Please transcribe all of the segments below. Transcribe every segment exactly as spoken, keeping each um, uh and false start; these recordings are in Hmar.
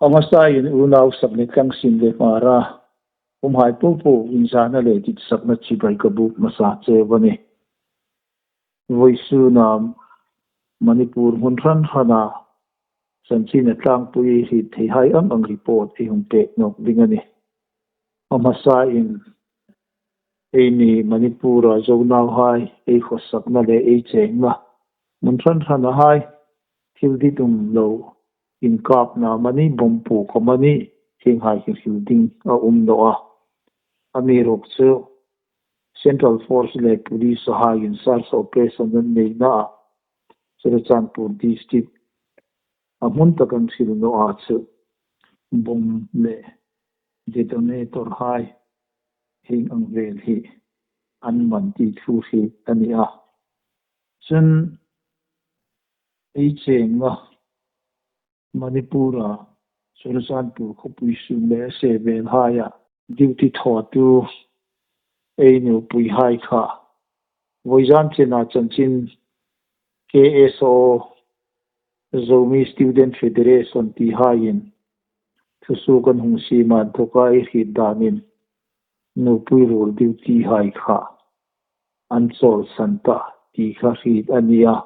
A hmasain unau sak le tlang sin le Hmar a umhai popo inzana le ditsakna chibai ka buk hmasa cheu a nih. Vawisuna Manipur hmun hran hrana chanchin a tlangpui hriet theihai ang ang report ei hung pek nawk ding a nih. A hmasain eini Manipura Zo nauhai ei khawsakna le ei chengna hmun hran hranahai thil ditum lo inkapna amanih, bomb puk amanih, hienghai hi hril ding a um naw a. Amiruokchu Central Force le Police haiin search operation an neina a Churachandpur District a hmun tak an hril naw a chu bomb le detonator hai hieng ang vel hi an man ti thu hi a ni a. Chun ei chengna Manipura Churachandpur khawpui sung le a se vel haia duty thawtu ei nupuihai kha vawizan chena chanchin K S O, Zomi Student Federation ti haiin thusuok an hung siem a, inthoka ei hriet danin nupui ruol duty hai kha an chawlsan ta ti kha hriet a ni a.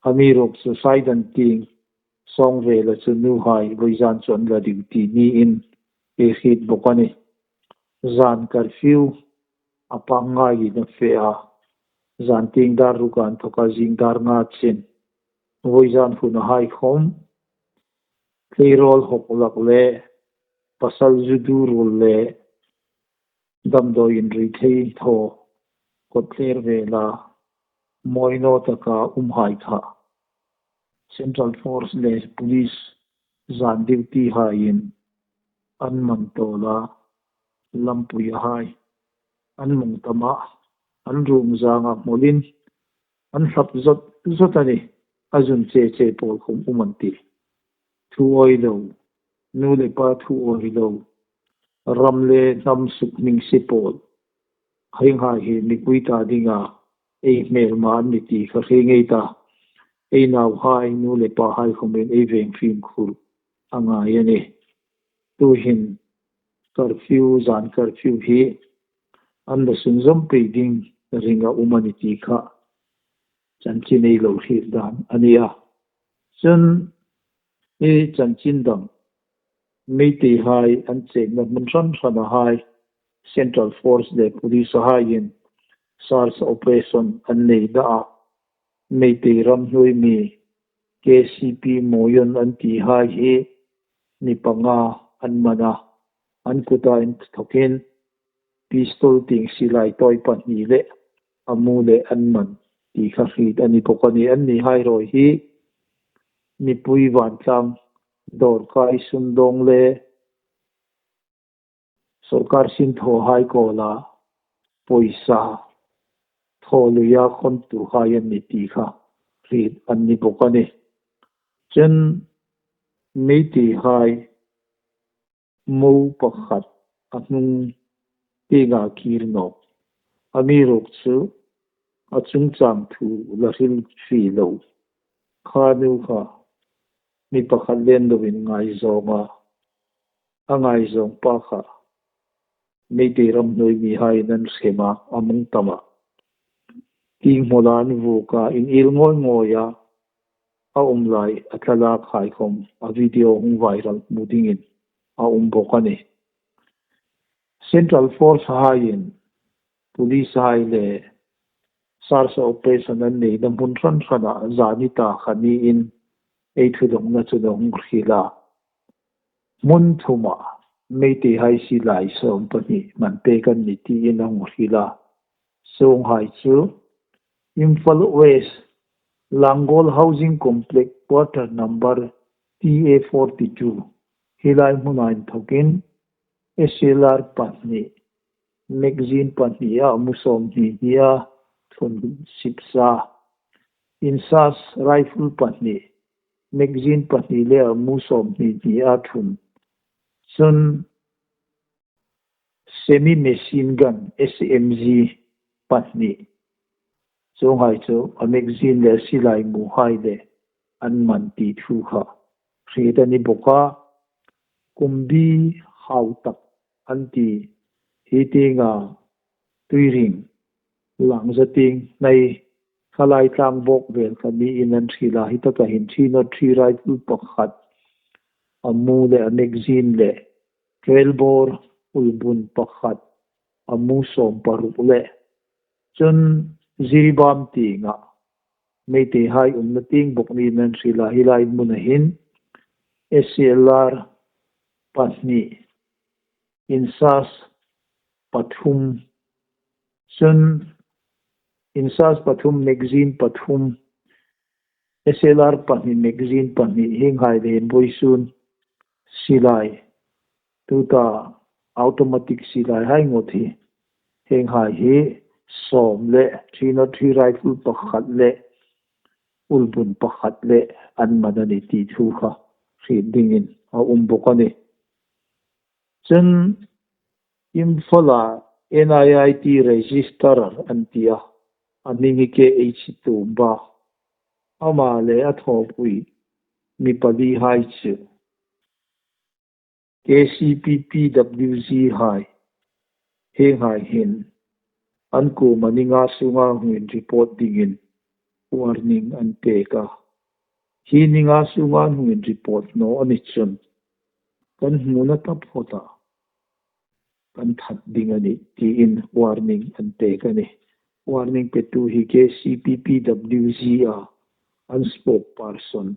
Amiruokchu Saidan tieng sawng vela chu nuhai vawizan chu an la duty niin ei hriet bawk a nih. Zan curfew a pangngai in a fe a, zan tieng dar ruk inthoka zing dar nga chen vawizan hunahai khawm tleirawl hawk lak le pasal zu du ruol le damdawi inri thei thaw kawttler vela mawi naw taka umhai kha Central Force le Police zan duty haiin an man tawl a, lampuihai an mung tam a, an ruong zanga hmawlin an hlap zawt zawt a nih. A zun che che pawl khawm um an tih. Thu awi lo, nu le pa thu awi lo, ram le hnam suk hming se pawl, hienghai hi mipui ta dinga ei hmel ma an ni ti kha hre ngei ta. Ei nauhai, nu le pahai khawmin ei veng fimkhur a ngai a nih. Tuhin curfew, zan curfew hi an la sunzawm pei ding ringa um a nih ti kha chanchin ei lo hriet dan a ni a. Chun ei chanchin dang, Meiteihai an chengna hmun hran hranahai Central Force le Police haiin search operation an neina a, Meitei ram hnuoi mi K C P Moyon an tihai hi mi panga an man a, an kuta inthokin pistol tieng silai tawi pahni le a mu le an man ti kha hriet a ni bawk a nih. Annihai rawi hi mipui vantlang dawrkai sundawng le sawrkar sinthawhai kawla pawisa thaw luia khawntuhai an ni ti kha hriet a ni bawk a nih. Chun Meiteihai mo pakhat a hnung tienga kir nawk, amiruokchu a chungchang thu la hril fie lo. Kha nu kha mi pakhat len loin ngaizawng a, a ngaizawng pa kha Meitei ram hnuoi mihaiin an hrem a, a mung tam a, tieng hmawla an vuok a, inel ngawi ngawi a, a um lai a thlalak hai khawm a video hung viral hmu dingin a um bawk a nih. Central Force haiin Police hai le search operation an neina hmun hran hrana zani ta kha niin ei thudawngna chun a hung hril a. Hmun thuma Meiteihai silai sawm pahni man pek an ni tiin a hung hril a. Chuonghai chu Imphal West Langol Housing Complex quarter number T A forty-two hi lai hmuna inthokin S L R pahni, magazine pahni a mu sawmhni hni a thun sip sa, INSAS rifle pahni, magazine pahni le a mu sawmhni hni a thun, chun semi machine gun S M G pahni, chuonghai chu a magazine le a silai muhai le an man ti thu kha hriet a ni bawk a. Kumbi hau tak an ti. Hi tienga Tuiring, Langza tieng nei, Khalai Tlang bawk vel kha niin an hril a, hi taka hin three nought three rifle pakhat, a mu le a magazine le twelve bore ulbun pakhat, a mu sawm paruk le. Chun Jiribam tienga Meiteihai umna tieng bawk niin an hril a, hi lai hmuna hin S C L R pahni, INSAS pathum, chun INSAS pathum, magazine pathum, S L R pahni, magazine pahni, hienghai le hin vawisun silai, tuta automatic silai hai ngot hi, hienghai hi sawm le three nought three rifle pakhat le ulbun pakhat le an man a nih ti thu kha hriet dingin a um bawk a nih. Chun Imphal-a N I I T registrar an ti a, a hming hi K H Tuomba. Ama le a thawpui mi palihai chu K C P P W G hai, hienghai hin an kuoma ni nga sunga hung inreport dingin warning an pek a. Hi ni nga sunga hung inreport naw a ni chun kan hmuna taphawta kan that ding a nih tiin warning an pek a nih. Warning petu hi K C P P W G-a an spokesperson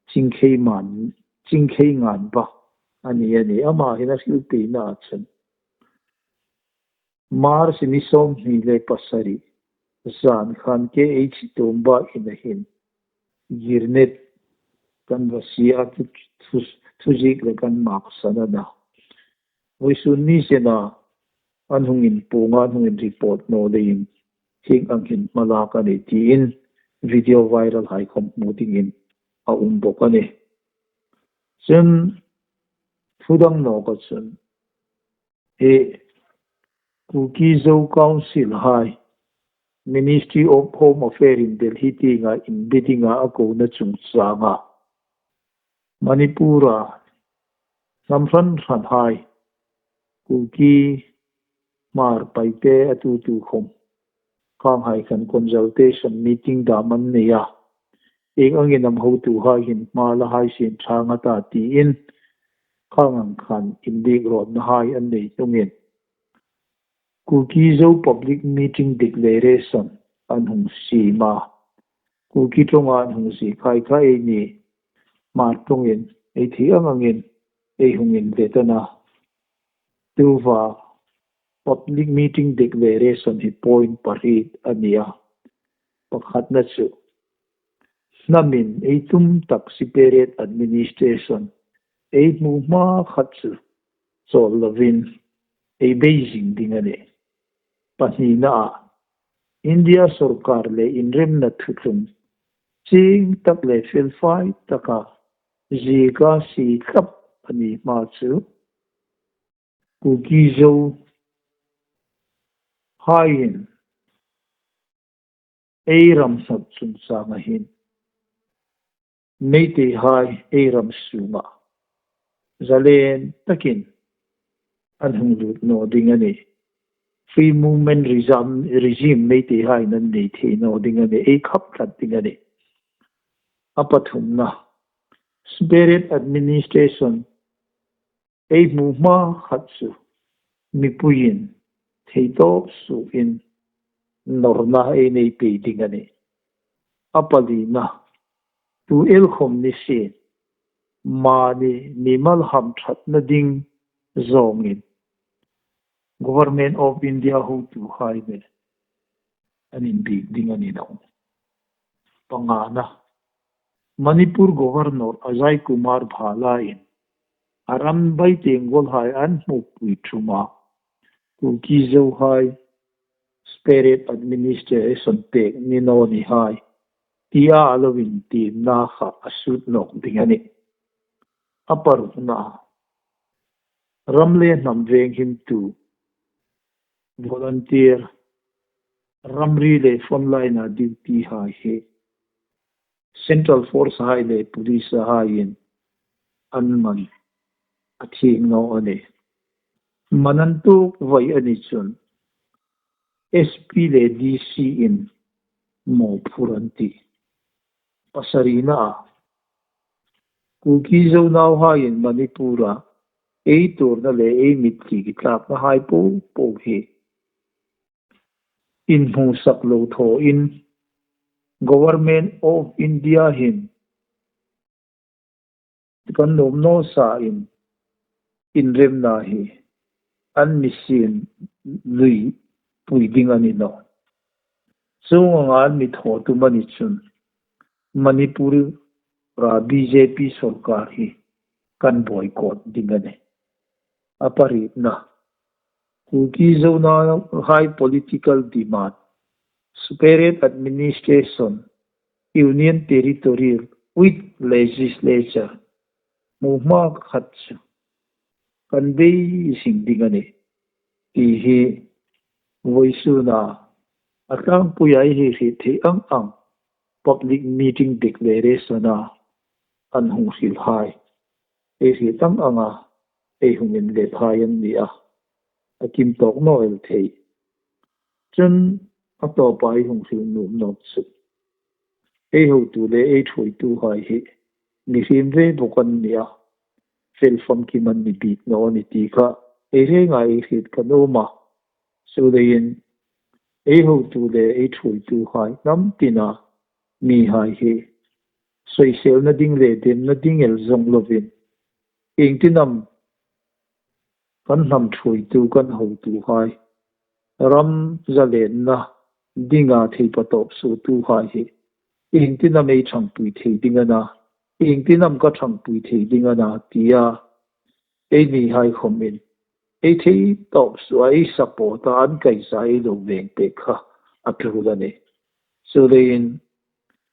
Chingkhei Man, Chingkhei Nganba a ni a nih. Ama hin a hrilpui na chun March ni sawmhni le pasari zan khan K H Tuomba ina hin grenade kan va sie a, thu, thu, thuziek le kan maksan a na. Vawisun ni zena an hung inpuong a, an hung inreport naw leiin hieng ang hin hmalak a nih tiin video viral hai khawm hmu dingin a um bawk a nih. Chun thu dang nawka chun hi Kuki-Zo Council hai Ministry of Home Affairs in Delhi tienga inbe dinga a kona chungchanga Manipur-a hnam hran hran hai, Kuki, Hmar, Paite a tu tu khawm, khanghai khan consultation meeting dam an nei a. Ieng angin am hotuhai hin Hmar la hai sin ṭha nga ta tiin khang ang khan inbiek rawnna hai an nei hnungin Kuki-Zo Public Meeting Declaration an hung siem a. Kuki ṭawnga an hung ziek hai kha eini Hmar ṭawngin ei thei ang angin ei hung inve ta a na. Tuta Public Meeting Declaration hi point pariet a ni a. Pakhatna chu hnamin ei tum tak separate administration ei hmu hma khat chu chawl lovin ei bei zing ding a nih. Pahnina a, India sawrkar le inremna thuthlung chieng tak le felfai taka zieka sie thlap a ni hma chu Kuki-Zo haiin ei ram sak chungchanga hin Meiteihai ei ram sunga zalen takin an hung lut naw ding a nih. Free movement regime, regime Meiteihai an nei thei naw ding a nih. Ei khap tlat ding a nih. A pathumna, separate administration ei hmu hma khat chu mipuiin thei tawp suoin nawrna ei nei pei ding a nih. A palina, tu el khawm ni sien, mani mimal hamṭhatna ding zawngin Government of India hotuhai le an inbiek ding a ni nawh. Pangana, Manipur Governor Ajay Kumar Bhalla-in a ram bai Tenggolhai an hmupui ṭuma Kuki-Zo hai separate administration pek ni naw ni hai tia a lo intiemna kha a sut nawk ding a nih. A parukna, ram le hnam venghimtu, volunteer, ramri le frontline-a duty hai hi Central Force hai le Police haiin an man a thieng naw a nih. Man an tuok vai a ni chun S P le D C in mawphur an tih. Pasarina a, Kuki Zo nauhaiin Manipur-a ei tuorna le ei mitthli kithlakna hai po po hi inhmusak lo thaw in Government of India hin kan nuom naw sa in inremna hi an mi siem lui pui ding a ni nawh. Chuong anga an mi thaw tum a ni chun Manipur-a B J P sawrkar hi kan boycott ding a nih. A parina, Kuki Zo nauhai political demand, separate administration, union territory with legislature, hmu hma khat chu kan bei zing ding a nih ti hi vawisuna a tlangpuia ei hriet thei ang ang public meeting declaration-a an hung hril hai ei hriet ang anga ei hung inlet hai an ni a, a kim tawk naw el thei. Chun a tawpa ei hung hril nuom nawk chu ei hotu le ei thuoituhai hi mihriem ve bawk an ni a, fel famkim an ni bik naw a ni ti kha ei rênga ei hriet ka nuom a. Chuleiin ei hotu le ei thuoituhai hnam tina mihai hi soiselna ding le demna ding el zawng lovin, iengtin am kan hnam thuoitu kan hotuhai, ram zalenna dinga thei patawp suotuhai hi iengtin am ei ṭhangpui thei ding a na, iengtin am ka ṭhangpui thei ding a na tia ei nihai khawmin ei thei tawp suoa ei support-a an kaisa ei lo veng pek kha a tul a nih. Chuleiin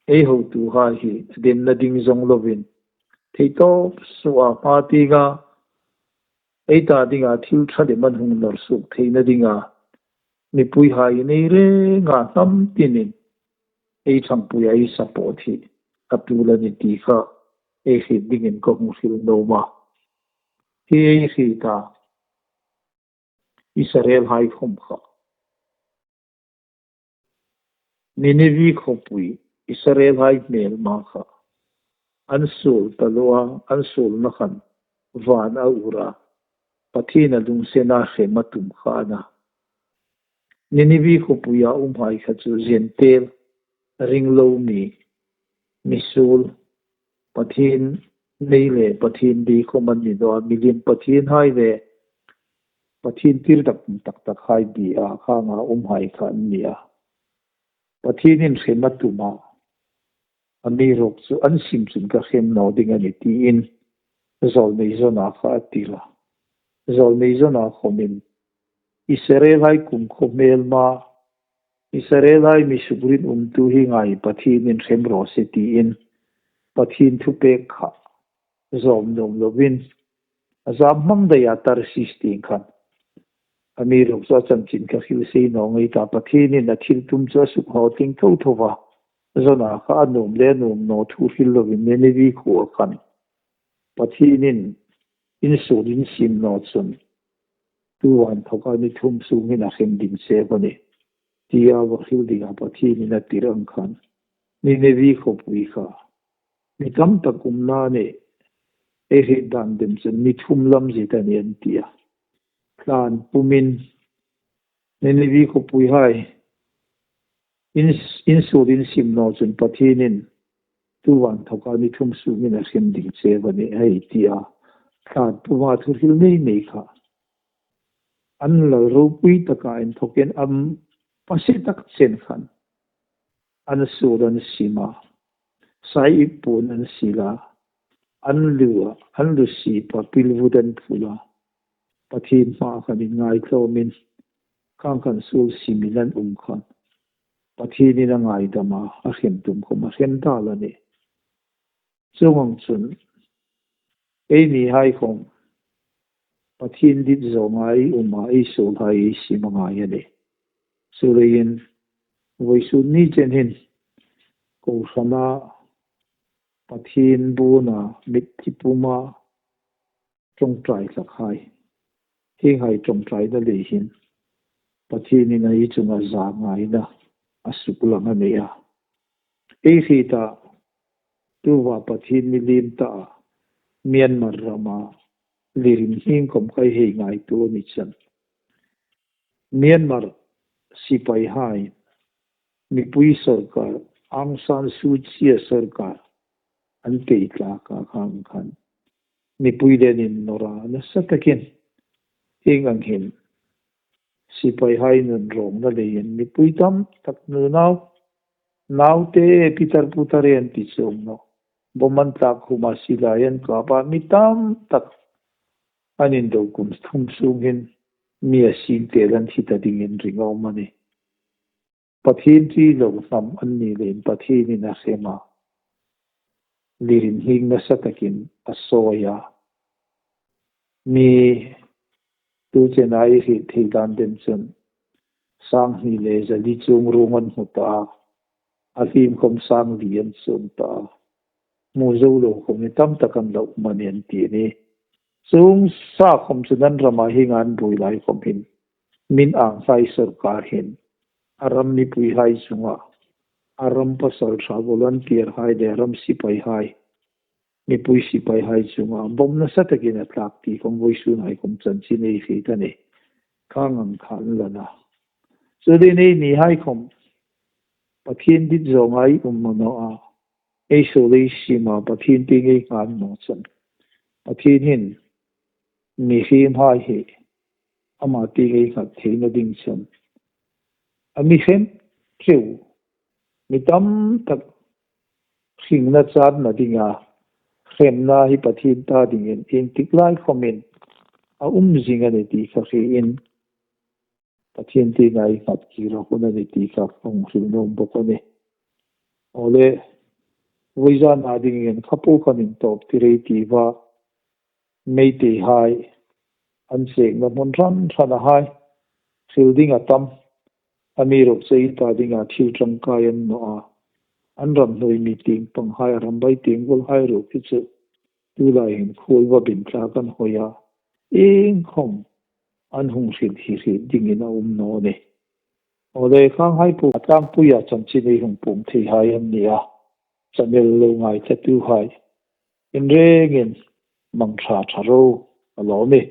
ei hotuhai hi demna ding zawng lovin thei tawp suoa hma tienga ei ta dinga thil ṭha lem an hung nawr suok theina dinga mipuihai ei rênga hnam tinin ei ṭhangpuia ei support hi a tul a nih ti kha ei hriet dingin ka hung hril nuom a. Hi ei hriet a, Israelhai khawm kha Nineveh khawpui Israelhai hmêlma kha an suol taluo a, an suolna khan van a ur a, Pathien a lungsen a hrem a tum kha a na. Nineveh khawpuia umhai kha chu Gentile, ringlo mi, misuol, Pathien nei le Pathien bi khawm an ni naw a, milim pathienhai le pathien tirdakum tak takhai bia khanga umhai kha an ni a. Pathienin hrem a tum a, amiruokchu an sim chun ka hrem naw ding a nih tiin zawlnei Jona kha a tir a. Zawlnei Jona khawmin Israelhai kumkhuo hmêlma, Israelhai mi sukrit umtu hi ngai Pathienin hrem raw se tiin Pathien thupêk kha zawm nuom lovin a zam hmang daih a, Tarsis tieng khan. Amiruokchu a chanchin kha hril sei naw ngei ta, Pathienin a thiltum chu a sukhnawtling tho tho a. Jona kha a nuom le nuom naw thu hril lovin Nineveh khuoa khan Pathienin in suol in sim naw chun tu vanthoka ni thum sungin a hrem ding che a nih tia va hril dinga Pathienin a tir ang khan, Nineveh khawpui kha mi tam tak umna a nih. Ei hriet dan dem chun ni thum lam zet a nih an ti a. Thlân pumin Nineveh khawpuihai in, in suol in sim naw chun Pathienin tu vanthoka ni thum sungin a hrem ding che a nih ei ti a. Thlân puma thu hril nei nei kha an lal ropui taka inthawkin a hmasa tak chen khan an suol an sim a, saip puon an sil a, an lu a, an lu sip a, pilvut an phul a, Pathien hmaa khan inngaitlawmin khang khan suol simin an um khan Pathienin a ngaidam a, a hrem tum khawm a hrem dal a nih. Chuong ang chun ei nihai khawm Pathien dit zawnga ei um a, ei suolhai ei sim a ngai a nih. Chuleiin vawisun ni chen hin kohrana Pathien buona mitthi puma ṭawngṭai hlakhai. Hienghai ṭawngṭaina lei hin Pathienin ei chunga zangaina a suklang a nih a. Ei hriet a, tuta Pathien mi liem ta a, Myanmar rama Lirin Hing khom kha hei ngaituo ni chun, Myanmar sipaihai mipui sawrkar, Aung San Suu Kyi sawrkar an pei tlak a khang khan, mipui lenin nawra nasa takin hieng ang hin sipaihai nunrawngna leiin mipui tam tak nunau, naute pitar putar an ti chuong naw, bomb an tlak huma silai an kap a, mi tam tak an indo kum thum sung hin mi a sing tel an thi ta dingin ring a um a nih. Pathien ṭi lo hnam an ni leiin Pathienin a hrem a, Lirin Hing nasa takin a sawi a. Mi tu chena ei hriet thei dan den chun sang hni le zali chuong ruong an hmu ta a, a hlim khom sang li an chuong ta a, hmu zo lo khom mi tam tak an lo hmu a nih an ti a nih. Chuong sa khom chun an rama hieng ang an buoi lai khom hin Min Aung Hlaing sawrkar hin a ram mipuihai chunga, a ram pasalṭha volunteer hai le ram sipaihai, mipui sipaihai chunga bomb nasa takin a tlak ti khom vawisun hai khom chanchin ei hriet a nih. Khang ang khan la na. Chu leiin ei nihai khom Pathien dit zawnga ei um naw a, ei suol ei siem a, Pathien tieng ei nghat naw chun, Pathien hin mihriemhai hi ama tieng ei nghat theina ding chun a mi hrem ṭeu, mi tam tak hringna channa dinga hremna hi Pathien ta dingin iengtik lai khomin a um zing a nih ti kha hriet in, Pathien tienga ei nghat kir a hun a nih ti kha hung hril nuom bawk a nih. Awle, vawi zana dingin kha po khan intawp tir ei ti va, Meiteihai an chengna hmun hran hranahai hril ding a tam, amiruokchu ei ta dinga thil ṭangkai an naw a, an ram hnuoi mi tieng panghai, a ram bai tieng vulhai ruok hi chu tulai hin khuol va bin tlak an hawi a, iengkhom an hung hrilh hi hriet dingin a um naw a nih. Awle, khanghai po a tlangpuia chanchin ei hung puong theihai an ni a, channel lo ngaithlatuhai, in rengin mang ṭha ṭha ro, a lawm e.